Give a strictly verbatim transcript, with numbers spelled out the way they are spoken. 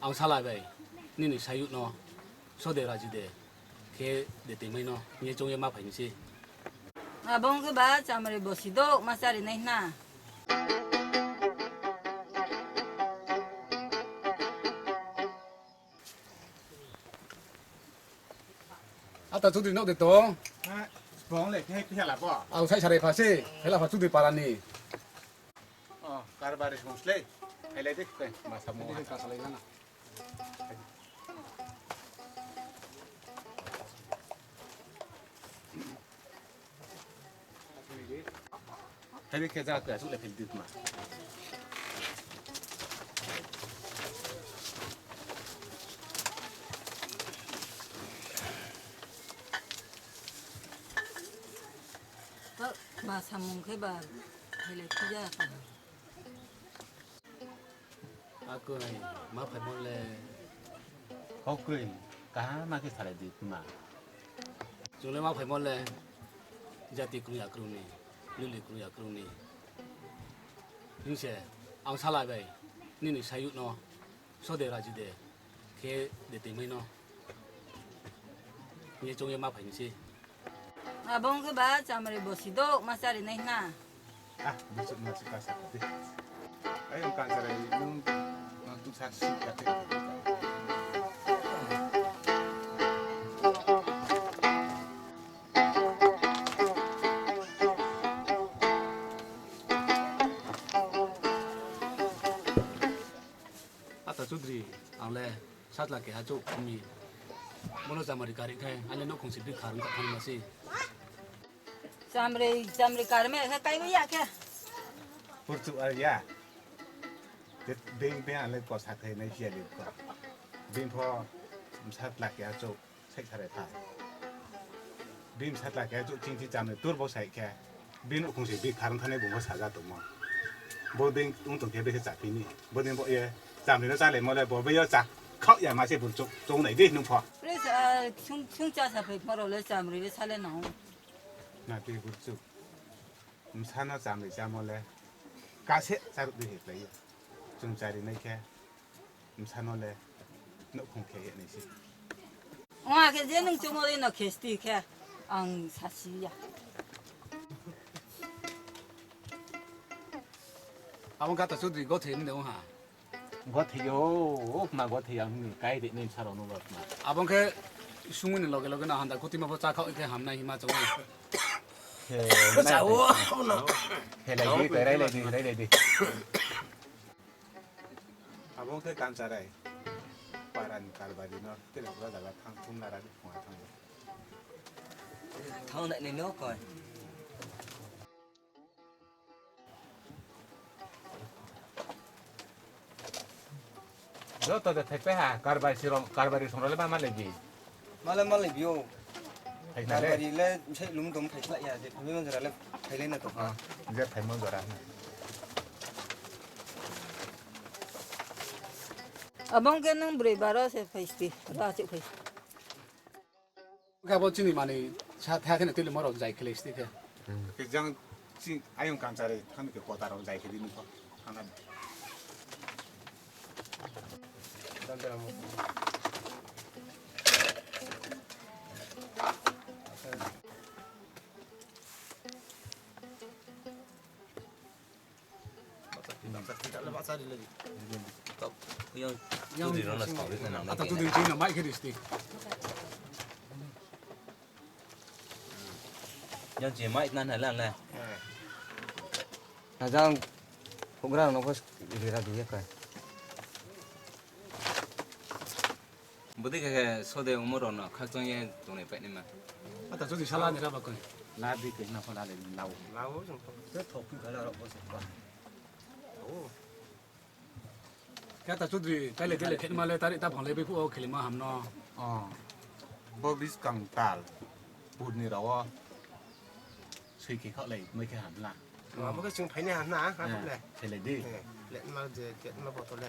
Ang salai bai, nini sayouh no, sode raji de, khe de tongmai no, hing ye choung ye ma phai ni se. Abo ong khe ba chamri bosi douh ma chári nai hna. Ata Chudri nouh de tong? Ang saih sarai pha se, phaila pha Chudri para ni. O, karbari song slei. Phailai di, khe, ma samo. Hai di khe ja khe, asuh le phil di tma. Ma samung khe ba, phailai phi ja khe. Akoi, ma phaimo le. Kau kroi, kaham ma khe salai di tma. Chung le ma phaimo le, jati krung ya krung ni, lili krung ya krung ni. Hing se, ang salai bai, nini sayouh no, sode raji de, khe de tongmai no. Hing ye choung ye ma phai ni se. Abo ong khe ba chamri bosi douh ma chári nai hna. Ah, bosi ma si ka sa di. Ai, ang kancharai nung, nung tu sa si ka te. Ata Chudri, ang le satla keha chouh mi. Bono chamri kari khe, ang le nouhkhong se bikha rung kha thangma se. Chamri, chamri karme khe kai ya khe. Purchu ar ya. Te beng beng ang le ko sa khe nai sia le ko. Beng pho satla keha chouh. Saih sarai pha. Bini satla khe chouh ching chi chamri tur bo saih khe. Bini nouhkhong se bikha rung thanai bung bo saja tongmo. Bo dei ong tong khe brekhe chaphi ni. Bo dei bo ye chamri no chálaimo le bo bai yo cha khaoh ya ma se bung chouh, choung nai di nung pho. Pre sa, sung, sung cha sa phai pho rao le chamri le sa le nang. Na ti bung chouh. Bsa no chamri chámo le. Kase cháruh di he klái yo. Chung chári nai khe. Bsa no le nouhkhong khe ye nai se. Ong ha khe je nung chungmo dei no khe sti khe ang sasi ya. Abo khe Ata Chudri gothei ni de ong ha. Gothei yo, o kma gothei ang ni kai de nai bsa rao no ba kma. Abo khe sungwi ni loge loge no handa kutima pho chá khaoh khe hamnai hima chong. He, chao, he, no. He lai di, railai di, railai di. Abo khe kancharai. Para ni karbari no tele bura jaga thang thum lara di phunga thang. Thang nai ni no koi. Joto de thaipai ha, karbari song rao le ma malai bi. Malai malai bi o. Karbari le bsai lum dom phai slai ya, je phaimo jora le phailai na tong ha. Je phaimo jora. Abo ong khe nung broi baro se phai sti, ra chouh phai. Khe abo chini mani sa tha khe na tili moro jai khelai sti khe. Khe jang chi ayong kanchari thang khe kota rao jai khe di nung kho. Thang khe. Yang yang Chudri rao no sing, sing, sing, nang ata nai Chudri khe. Chini mai khe di sti. Yang je mai nan hai lang le. Ajang program no pho rira di ya kai. Bodei khe khe sode ongmo rao no khakchang ye tongnai painaima. Ata Chudri sala ni raba koi. La di khe na pho la le lao. Lao jang pho. Te thok phi khala rao pho se pa. O. Khe ata Chudri, kailai kailai khe ma le tari ta phang le biphuh wo khelima ham no. O. Bo biskang tal. Pur ni rao wo. Soi khe khaohlai, mai khe ham la. Abo khe chung phainai ham na, ha, le. Khelai di. Eh, le ma je, ke ma boto le.